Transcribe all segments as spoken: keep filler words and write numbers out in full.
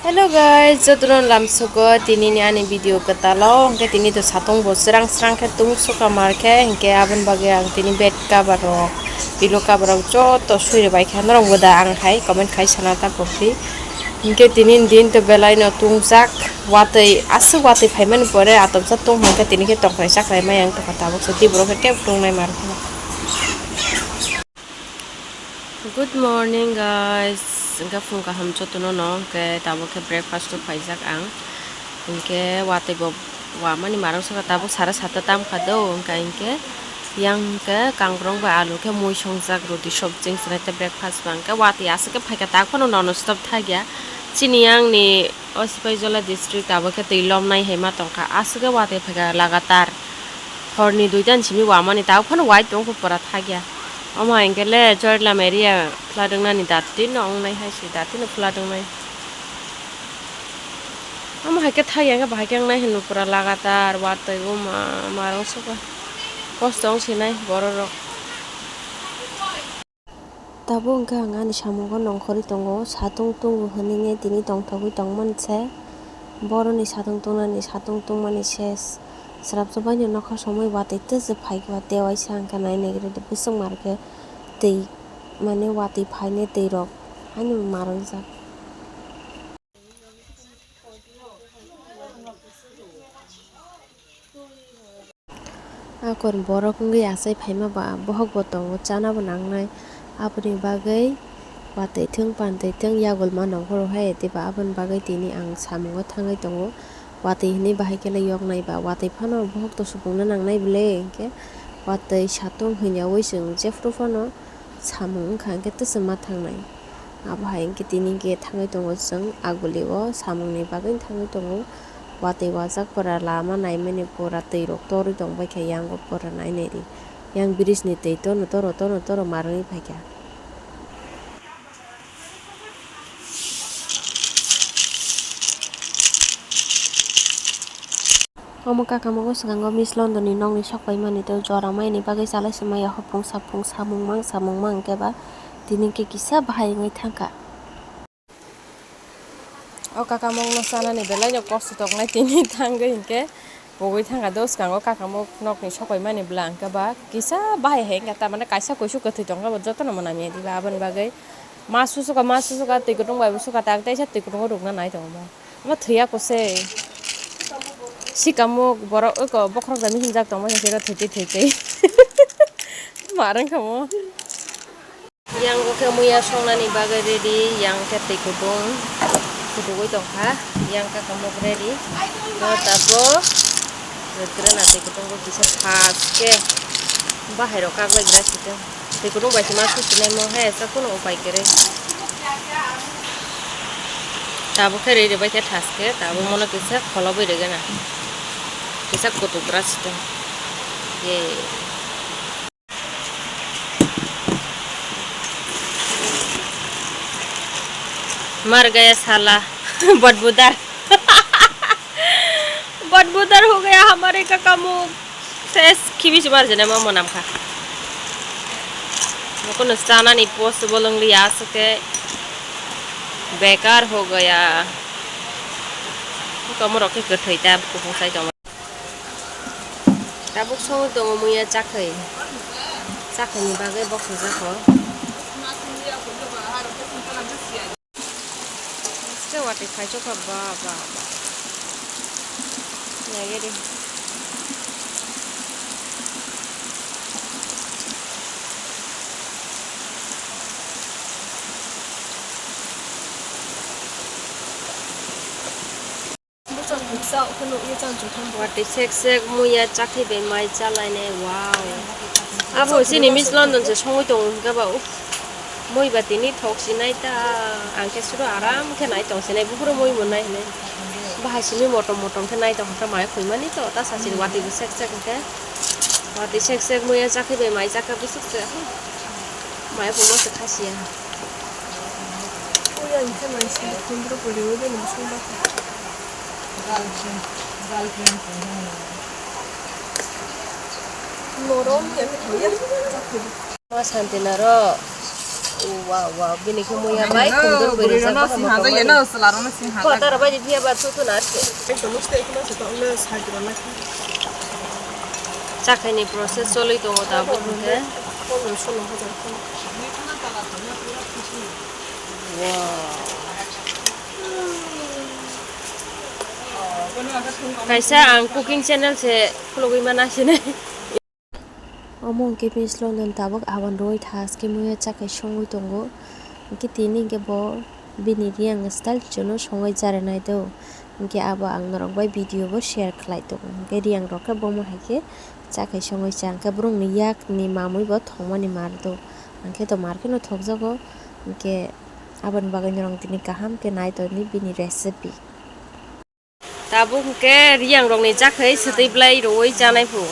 Hello guys, jotono lamsogo tinini ani video kwtalo, hwnkhe tini to satung bo srang srang khe tungsukha mar khe, hwnkhe aboni bagwi ang tini bed cover rok, pillow cover rok joto sui rwbai kha. Norok bo da ang hai comment khai sana ta pokdi. Hwnkhe tini din to belai no tungjak, watwi aswk watwi phaimani pore atomsa tung hwnkhe tini khe tongthai chakrai mai ang tongkha tabuk se tei borok khe kebo tungnai mar khe. Good morning guys, hwnkhe phung kaham jotono no, hwnkhe tabuk khe breakfast o phaijak ang, hwnkhe watwi bo wamani marang saka tabuk sara sata tam kha do, hwnkhe hwnkhe yang hwnkhe kangrong bai alu khe mui songjak, roti sobji wngsinai tei breakfast ba hwnkhe watwi aswk khe phaikha tak phano non stop thakya chini yang ni. O Sipaijola district abo khe twi lomnai hai ma tongkha, aswk khe watwi phaikha lagatar. Horni duita ni simi wamani tabuk phano wai tongkha pura thakya. Omo hai hwnkhe le Choilam area flood wngnani dati no wngnai hai se, dati no flood wngnai. Omo hai khe thakya hwnkhe bahai khe wngnai hinwi pura lagatar watwi o ma, marang sokha. Kosto wngsinai borok rok. Tabuk hwnkhe ang ani samungo nongkhorwi tongo, satung tungo hwnwi tini tongthogwi tongmani se. Boroni satung tungnani, satung tungmani ses. Srapsa baino nokha somoi watwi tei se phaikha, tei waisa hwnkhe nai naigrede bwswk mar khe twi, mane watwi phainai twi rok haino mar wngjak. Akon borok wngwi achai phaima ba bohok bo tongo, chana bo nangnai. Aboni bagwi watwi thwng, pantwi thwng, yagulma nongkhoro hai, tei ba aboni bagwi tini ang samungo thangwi tongo. Watwi hinwi bahai khe le yoknai ba, watwi phano bohok to supungna nangnai bwle, hinkhe watwi satung hinyaui chwng jephru phano samung wngkha hinkhe tei se ma thangnai. Abo hai hinkhe tini hinkhe thangwi tongo chwng agulio samungni bagwi thangwi tongo. Watwi wajak pura lama naimani pura twi rok torwi tongbaikha yango pura nainai di. Yang bridge ni twi tono toro tono toro marwngwi phaikha. Omo kaka mogo swkango Miss London ni nokni sok paimani tei jora maini bagwi chalai se maya hopung sapung samung mang samung mang khe ba tini khe kisa bahai wngwi thangkha. O kaka mokno chanani belai no kosto tongnai tini thangwi hinkhe pogwi thangkha do swkango kaka mok nokni sok paimani bwla hinkhe ba kisa bahai hai wngkha tamani kaisa kuisu kwthwi tongkha bo jotono mwnamya diba aboni bagwi ma susuka ma susuka twi kutung bai bo suka tak teisa twi kutungo rukna nai tongo. Omo thwiya kose. Sikamuk borok eko bokhorok jani hinjak tongma hinkhe ro thwitwi thwitwi. Marwng kha omo. Yang bo khe muya songnani bagwi ready, yang khe twi kutung. Kutugwi tongkha, yang khe kamuk ready. No tabuk. Rwkrwna twi kutung bo kisa fast khe. Bahai rok kagwi gra sitwng. Twi kutung bai se ma susinai mo he, sa kunu upai kwrwi. Tabuk khe rwi rwbai khe thaske, tabuk mono kisa kholobwi rwgena. Kisa kutugra sitwng. Ye. मर गया साला बदबूदार। बदबूदार हो गया हमारे काका मुख। Ses khibi se mar jene ma monam kha. Kono sana ni possible wng liya aswk khe bekar ho gaya. Komo rok khe kwthwi ta kuphung sai tong. Tabuk songwi tongo muya chakhwi. Chakhwini bagwi boksajak o. Khe watwi phaichukha ba, ba, ba. Naigedi. Watwi sek sek muya chakhwi bai mai chalainai, wow. Abo chini Miss London se songwi tongo hwnkhe ba, uff. Mui ba tini thok sinai ta, ang khe suro aram khe nai tong sinai, buphuru mui mwnai hinwi. Bahai simi motom motom khe nai tong kha, mai khoi mani to, ta sachini watwi bo sek sek hwnkhe. Watwi sek sek muya chakhwi bai mai chakha bwswk se. Mai phungo se khasiya. Uya hwnkhe mai simi khundro poriwi bini bising bakha. Norom ya khe thangya, chakhwi bo. Ma santi naro. Wow, wow, bini khe muya bai khumdur bwrwi jak bai hamoto mani. Kotaro bai di phiya ba thu thu na se. Chakhaini process choli tongo tabuk hwnkhe. Wow. Kaisa ang cooking channel se khulugwi mana sini. Omo hwnkhe Miss London tabuk aban rwui thaskhe muya chakhai songwi tongo. Hwnkhe tini hwnkhe bo bini riyang style chwngno songwi charinai do. Hwnkhe abo ang norok bai video bo share khlai tongo. Hwnkhe riyang rok khe bomo hai khe chakhai songwi cha. Hwnkhe borokni yakni mamwi bo thongmani mar do. Hwnkhe to mar kheno thokjago. Hwnkhe aboni bagwi norok tini kaham khe nai tongdi bini recipe. Tabuk hwnkhe riyang rokni chakhai swtwi bwlai rwui chanai phu.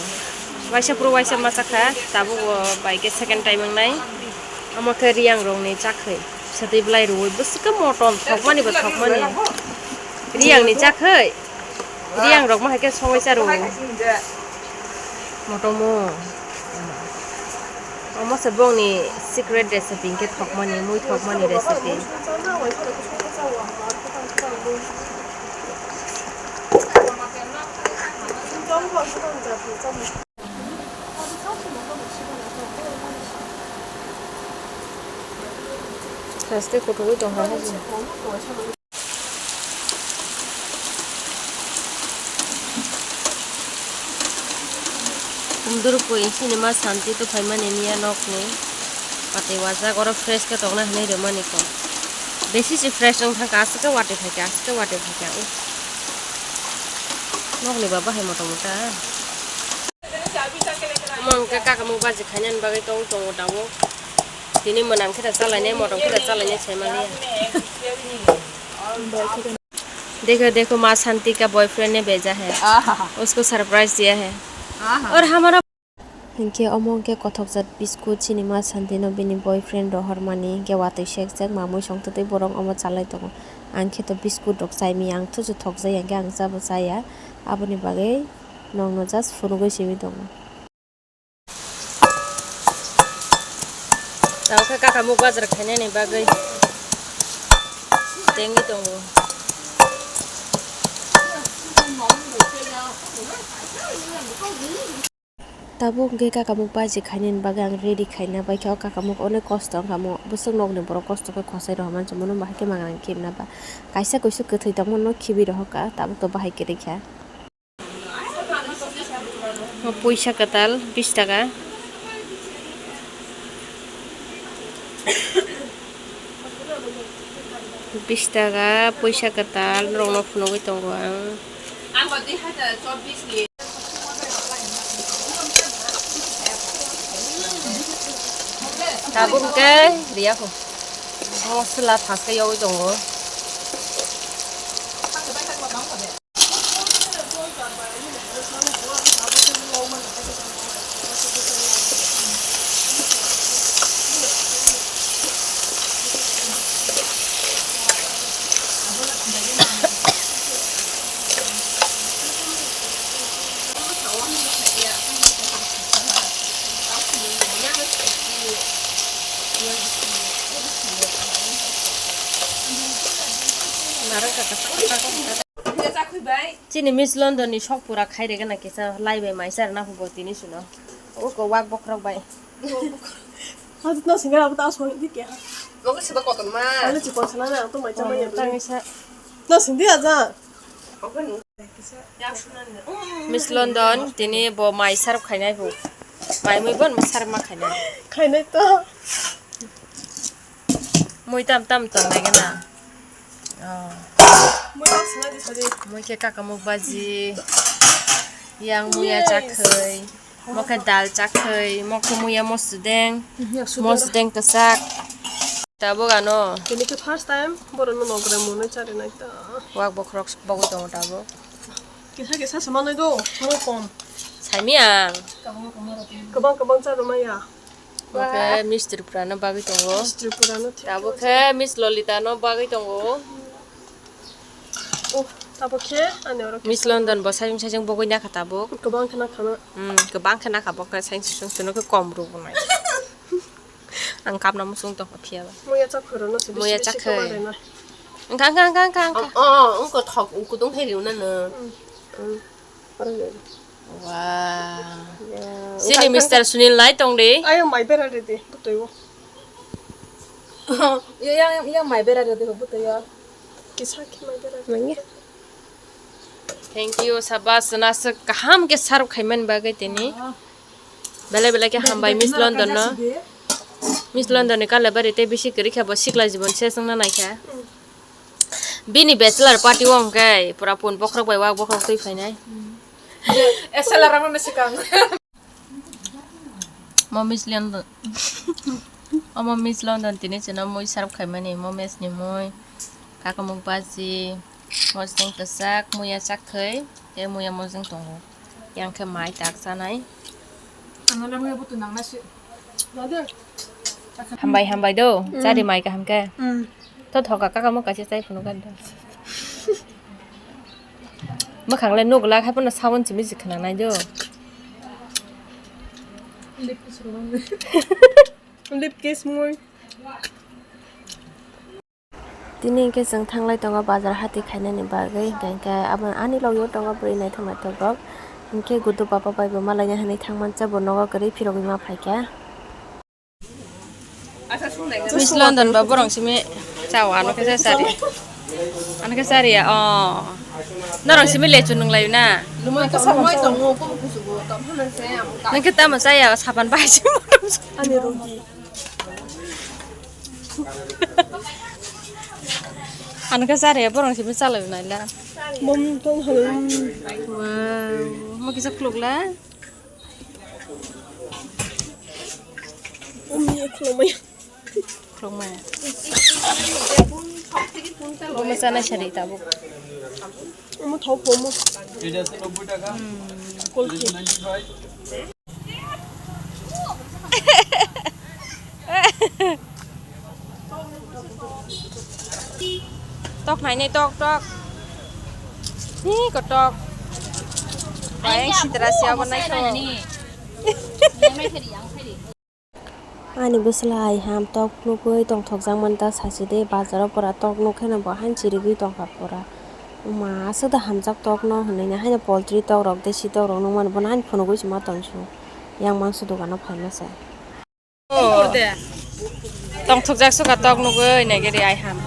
Waisa phuru waisa ma chakha, tabuk bo bai khe second time wngnai. Omo khe riyang rokni chakhai swtwi bwlai rwui bwswk khe motom thokmani bo thokmani. Riyangni chakhai, riyang rok ma hai khe songwi cha rwo. Motomo. Omo se bongni secret recipe hwnkhe thokmani, mui thokmani recipe. Plastic kuthugwi tongkha hai se. Kumdur pui sini ma santi tu phaimani niya nokni. Pati wajak oro fresh khe tongna hinwi rwmani ko. Besi si fresh wng thangkha, aswk khe watwi phaikha, aswk khe watwi phaikha. Nokni ba bahai moto mota. Omo hwnkhe kakamuk baji khainani bagwi tong tongo tabuk. Tini mwnang khe da chalainai, motom khe da chalainai sai manliya. Dekho, dekho, maa Shanti ka boyfriend ne bheja hai. Aha. Usko surprise diya hai. Aha. Aur hamara. Hinkhe omo hinkhe kothokjak biscuit chini maa Shanti no bini boyfriend rohormani hinkhe watwi sekjak mamwi songtwtwi borok omo chalai tongo. Ang khe to biscuit rok chaimaya, ang thuju thokjaya hinkhe ang chabo chaya. Aboni bagwi nokno just phunugwi simi tongo. Tabukhe kakamuk bazar khainani bagwi tengwi tongo. Tabuk hwnkhe kakamuk baji khainani bagwi ang ready khaina baikha. O kakamuk onek kosto wngkha, omo bwswk nokni borok kosto khe khosai rohormani chwngmano, bahai khe mangra wngkhe himna ba kaisa kuisuk kwthwi tongmano khibi rohorkha, tabuk to bahai kwrwi kha. Puisa kwtal bish taka. Bish taka puisa kwtal norokno phunugwi tongo ang. Tabuk hwnkhe riyakho. Mosla thaskhe yogwi tongo. Chini Miss London ni sok pura khai rega na kisa lai bai mai sar na hugo tini suno. O ko wak bokrok bai. Hadi no singa abu ta so di kya? Mo ko siba koton ma. Ano chikon sana na to mai chama ya. Tangisa. No sindi aja. Miss London tini bo mai sarap khainai bo. Mai mui bon sarap ma khainai. Khainai to. Mui tam tam tongnai gana. Oh. Mui tam sina di sadi. Mui khe kakamuk baji. Yang muya chakhai. Mo khe dal chakhai. Mo khe muya mosudeng. Mosudeng kwchak. Tabuk ano. Tini khe first time borokno nokrai mwnwi charinai ta. Wak bokhorok bogwi tongo tabuk. Kisa kisa se manwi do, manwi kom. Saimi ang. Kwbang kwbang cha rwmaya. Oke, Miss Tripura no bagwi tongo. Miss Tripura no thik. Tabuk khe Miss Lolita no bagwi tongo. Oh, tabuk khe ani oro Miss London bo sajung sajung bogwi nakha tabuk. Kwbang khe nakha na. Hmm, kwbang khe nakha bo khe sajung sajung suno khe kom rw bo nai. Ang kapna muchung tongkha phiya ba. Muya chak khoro no se bisi bisi kama rena. Muya chak khai. Engka, engka, engka, engka, engka. Oh, oh, engko thok, engko tong hai riuna no. Hmm. Hmm. Wow. Ya, sini engka, Mister engka. Sunil nai tong di. Ayo mai bera de de, butoi wo. Ya, ya, ya mai bera de de, butoi wo. Kisa ki mai bera de. Manya. Thank you, sabas, naswk kaham khe serve khaimani bagwi tini. Belai belai khe hambai Miss London no. Miss London ni Kalabari tei bisi kwrwi khe bo sikla jibon se swngna naikha. Bini bachelor party o hwnkhe pura pun bokhorok bai wak bokhorok twi phainai. Esela rang no sikang. Mo Miss London. Omo Miss London tini chwngno mui serve khaimani, mo mess ni mui, kakamuk baji, mojang kwchak, muya chakthwi, tei muya mojang tongo. Yang khe mai tak chanai. Ang le muya butu nang nasi. Hambai, hambai do, mm, chari mai kaham khe. Mm. To thoka kaka mo kaisa chai phunu gan do. Mwkhang le nuk lak hai phano sabon simi se khna nai do. Lip kiss mui. Tini hwnkhe chwng thanglai tongo bazar hati khainani bagwi, hwnkhe, hwnkhe abo ani logio tongo bwrwi naithok naithok rok, hwnkhe gudu papa bai bo malaina hinwi thangmancha bo nogo kwrwi phirogwi ma phaikha. Miss London ba borong simi chao, ano khe chari. Ano khe chari ya, oh. Norong simi lechu nung layu na. Nang khe tamo chaya, sapan bai simi. Ani rugi. Ano khe chari ya, borong simi chalayu naila. Mom tong halo. Wow, mo kisa khuluk la. Umi khulumaya. Khulumaya. Omo chana sari tabuk. Omo thok omo. Hmm. Kulki. Tok nainai, tok, tok. Ni kotok. Bayang sitra siya bo naikho. Ani bwsla ai ham tok nugwi tongthokjak manta sachide, bazaro pura tok nukhe no bo hain chirigwi tongkha pura. Wngma aswk da hamjak tok no hinwi haino poultry tok rok, desi tok rok nukmani bono hain phunugwi se ma tongsu. Yang mangso dogano phaima se. Oh. Tongthokjak suka tok nugwi naigari ai ham.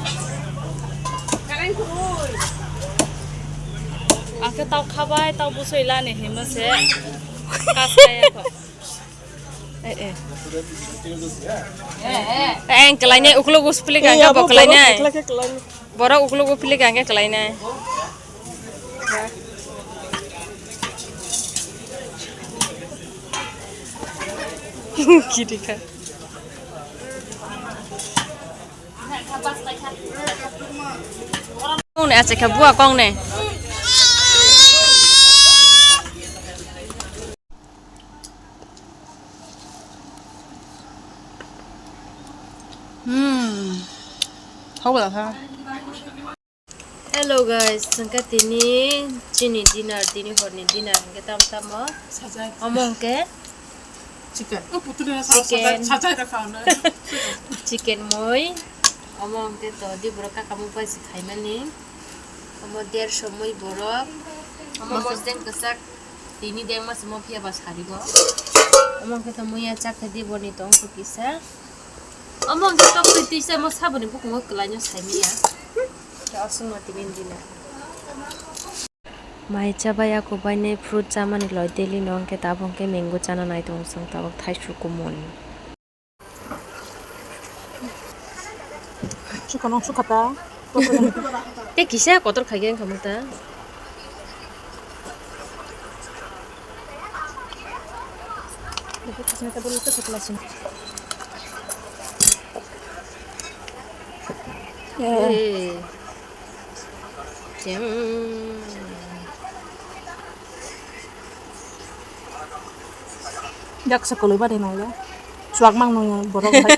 Ang khe tau khabai, tau busui lani hinma se. Kas kaya kho. Eh, eh. Eh, ang kelainai, uklok uspili kangkha bo kelainai. Borok uklok uspili kangkha kelainai. Kiri kha. Kong ne, acha kha bua kong ne. Hmm. Thok la kha. Hello guys, chwngkha tini chini dinner, tini horni dinner hwnkhe tam tamo. Sajai. Omo hwnkhe chicken. O putulina sa-, chicken. Sajai, sajai da kha na. Chicken mui. Omo hwnkhe to di borok kaka muk bai se khaimani. Omo derso mui borok. Omo mosdeng kwchak. Tini deng mas mo phiya ba sari bo. Omo khe to muya chak khe di boni tong kisa. Omo khe tok twi twi sai mo saboni bukungo kwlaino sai miya. Khe aswk no tini dina. Mai chabai ako bainai fruit chamani loi daily no hwnkhe tabuk hwnkhe mango chana nai tongo chwng tabuk thaisu kumui. Chikon ong sukha ta. Tei kisa kotor khai khe wngkha ta. Eh. Cheng. Yak sa koloi ba de nai le. Chuak mang nung borok hai.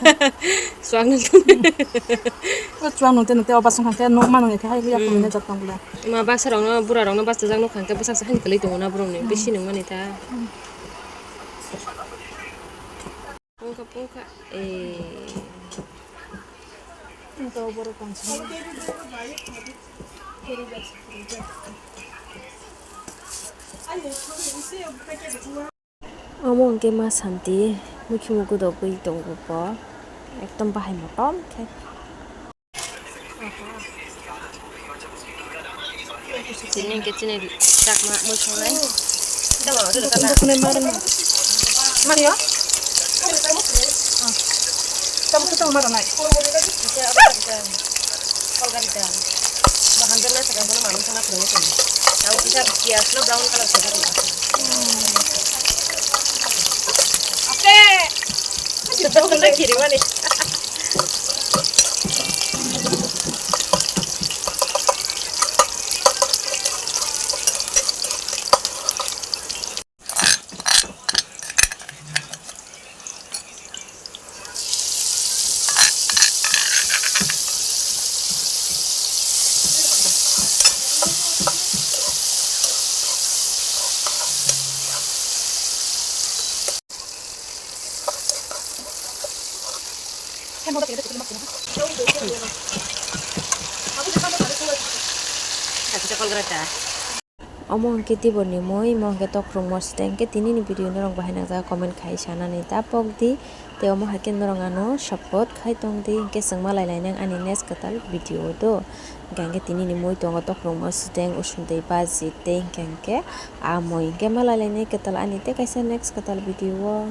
Chuak nung. O chuak nung te nung te oba song khe nuk mang nung khe hai yak nung jak tong le. Ma basa rok no bura rok no basa jak nuk khe bwsak sa hai kwlai tongo na borok ni bisi nung mani ta. Pungkha, pungkha. Eh. Ito borok kansini. Omo hwnkhe ma santi, mukhumu godobwi tongo bo, ekdom bahai motom khe. Tini hwnkhe chini chakma mui songnai. Mani o? Tamo khe tamo ma rwnai. Kisa abo kisa. Kol gari da. Bahan jana saka bono manung sana phuru tong. Tao kisa piyaj no brown color saka tong. Ate. Kiri mani. Omo hwnkhe tiboni mui, omo hwnkhe tokrokma siteng khe tinini video norok bahai nangjak comment khai sanani ta pokdi. Tei omo hai khe norok ano support khai tongdi, hwnkhe chwng malai lainai ani next kwtal video o do. Hwnkhe tinini mui tongo tokrokma siteng, usung tei baji tei hwnkhe hwnkhe ah mui hwnkhe malai lainai kwtal ani tei kaisa next kwtal video o.